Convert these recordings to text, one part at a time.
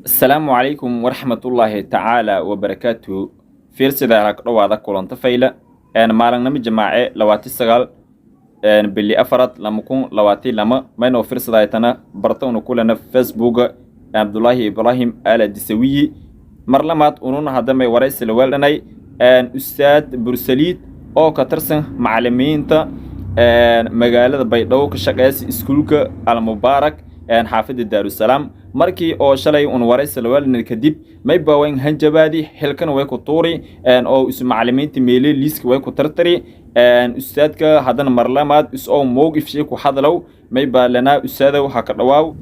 Asalaamu calaykum waraxmatullaahi tacaala wabarakaatuhu. Fiirsida ha dhawaada kulanta fayla maalinimo jamaace, 29 bili afarad 2022. Maynoo fiirsadaytana barta unu kulana Facebooka Cabdulaahi Ibraahim Aala Disawiyi. Mar lamaad ununa haddamay waraysi la weeldhanay Ustaad Bursaliid oo ka tirsan macalimiinta magaalada Baydhabo, ka shaqeysa iskuulka Almubaarak, xaafadda Daarusalaam. Markii oo shalay un waraysi la weeldhanay kadib, mayba wayn hanjabaadi, xilkana way ku tuuri oo isu macalimiinta meele liiska way ku tartari ustaadka. Haddana marlamaad is oo mowqif shay ku hadalow, mayba lanaa: "Ustaadow, ha ka dhawaaw."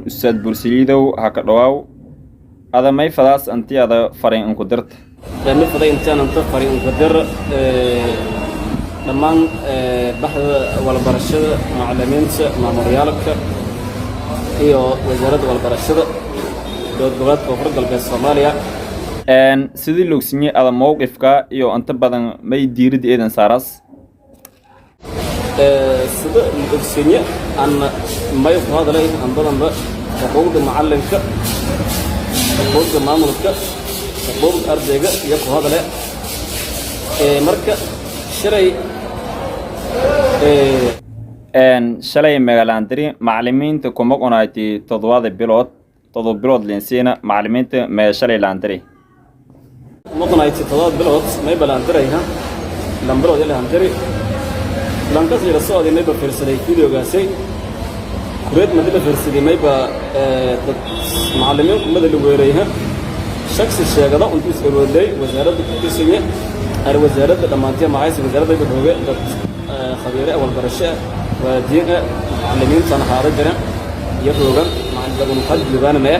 Ustaad Bursaliidow, ha ka dhawaaw. Ada may fadaas anti ada farin inku dirta? Ma faday intaan anta farin unka dir dhammaan baxda walbarashada, macalimiinta, maamulyaalka iyo Wasaaradda Walbarashada Dowlad Goboleedka Koonfur Galbeed Soomaaliya. Sidii loogsinyey ada mowqifka iyo inta badan may diiradda eedan saaraas? Sida la ogsinye, ana may ku hadalay an badanba xuquuqda macalinka, xuquuqda maamulka, xuquuqda ardayga iyo ku hadale. Marka shalay Shalay magaalandiri macalimiinta kuma qonayti 7da bilood, 7 bilood linsiina macalimiinta mee shalay laandiri? Maqnayti 7 bilood may balaandirayha, 2 bilood ilahandiri. Lankas ila socday mayba fiirsaday videogaasay kureed madi la fiirsaday, mayba dad macalimiin kumada la weerayha, shaksi sheegada untuu is awoodlay wasaaradda ku tirsanyi ar wasaaradda dhammaantiya maxayse. Wasaaradda mayba rooge dad khabiire walbarasho ah, waalidiin ah, macalimiintana haada jiran iyo roogan macalin xadgudubaan maya.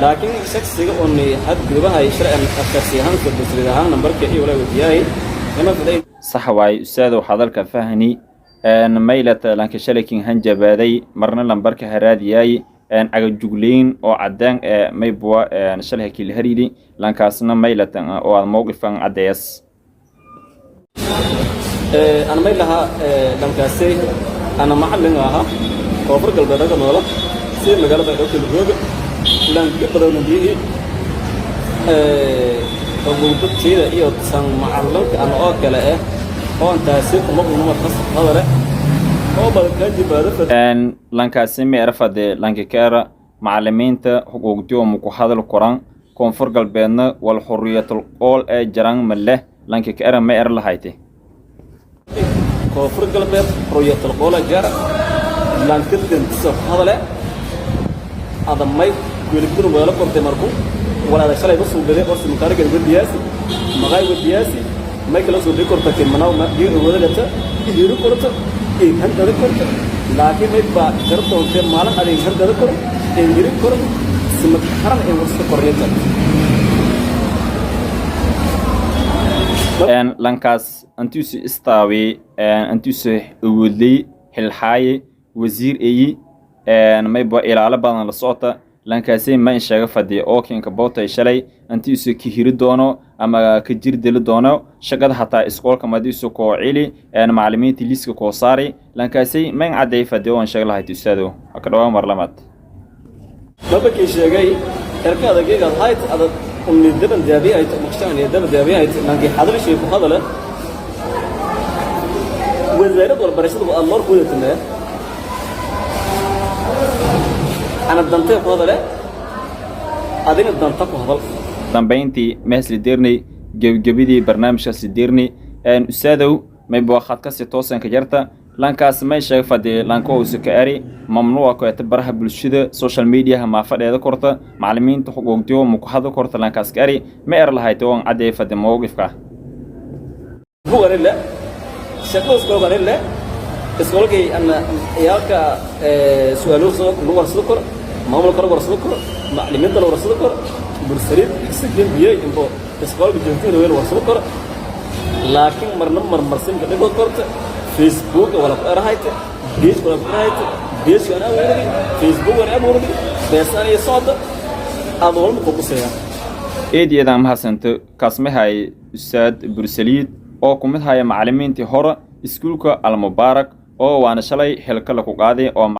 Laakiin shaksiga uni xadgudubahay sharcigan shaksi ahaan basrid ahaan nambarka iyo wala weydiyahay ima fiday. Sax waaye, ustaadow, hadalka fahni. Maylata lanka shalakin hanjabaaday, marna lambarka haraadiyay, cagajugleyn oo cadaan ee maybua shalay hakila hariidi lankaasna maylatan oo aad mowqifkan caddeeyas? Ana may lahaa dhankaasay: ana macallin ahaa, Koonfur Galbeed aga noola, sida magaalada Baydhabo rooga, lanka badowna biyihii xuquuqdadtayda iyo tan macallinka ana oo kale ah oo intaasi kuma unuma hadale oo badan kaa jibaado. Lankaasi ma erafade lanka kaera macalimiinta xuquuqdiyo muku hadal koran, Koonfur Galbeedna wal xuriyatul qool ee jaran ma leh, lanka kaera ma er lahayte? Koonfur Galbeed xuriyatul qoola jara. Lanka dantisa hadale adamay weligdun weelo kortay marku walaada shalay ba suugaday oo simkaariga wadiyaasi maqay wadiyaasi may kala soo dhig korta kirmanaw ma diin wadalata ihiri korta in handada korta. Laakiin may baa jartoontee maalin adin handada kor in hiri kor simad haran in warsa kornita. Lankaas antiusu istaawi, antiusu awoodley xilxaaye wasiir eyi, mayba ilaalo badan la socota. Lankaasay ma in sheega fadhiya oo kinka bootay shalay antiusu ka hiri doono ama ka jir deli doono shaqada, hataa iskoolka madiisu koo cili macalimiinta liiska koo saari? Lankaasay ma in caddeey fadhiya oo in sheega lahayd, ustaado? Haka dhawaa mar lamaad. Mabakii sheegay erka adageegaad hayt adad unni daban daabiyayt maqshaan daban daabiyayt lankii hadal shay ku hadale wasaaradda walbarashada aad loor ku wadatamee ana dantee ku hadale, adina danta ku hadal. Dambayntii mahasli deernay, gebagabadii barnaamijkaasi deernay. Ustaadow, mayba khadkasi toosanka jarta. Lankaas may sheeg fadhi lanka uusa ka ari mamnuuca koeta baraha bulshada, social mediaha maafadheeda korta, macalimiinta xuquuqdiyo muku hadal korta, lankaas ka ari ma er lahayta oon caddeey fadhi mowqifka? Bugarile shaqo iskoolkanile iskoolkay ana ciyaalka su-aalo lagu warsado kor, maamulka lagu warsado kor, macalimiinta la warsado kor, bursariid igsi dembiyey inbo iskoolka joogtada weel warsado kor. Laakiin marna marmarsinka dhigo korta, Facebook wala ku erahayte, page wala ku erahayte, page ana abuurdi, Facebook ana abuurdi, beesaan iyo socda aad walba ku quseeya. Eedyadaan mahadsanto. Kaasmahay Ustaad Bursaliid oo ku mid haya macalimiintii hore iskuulka Almubaarak oo waana shalay xilka laku qaaday oo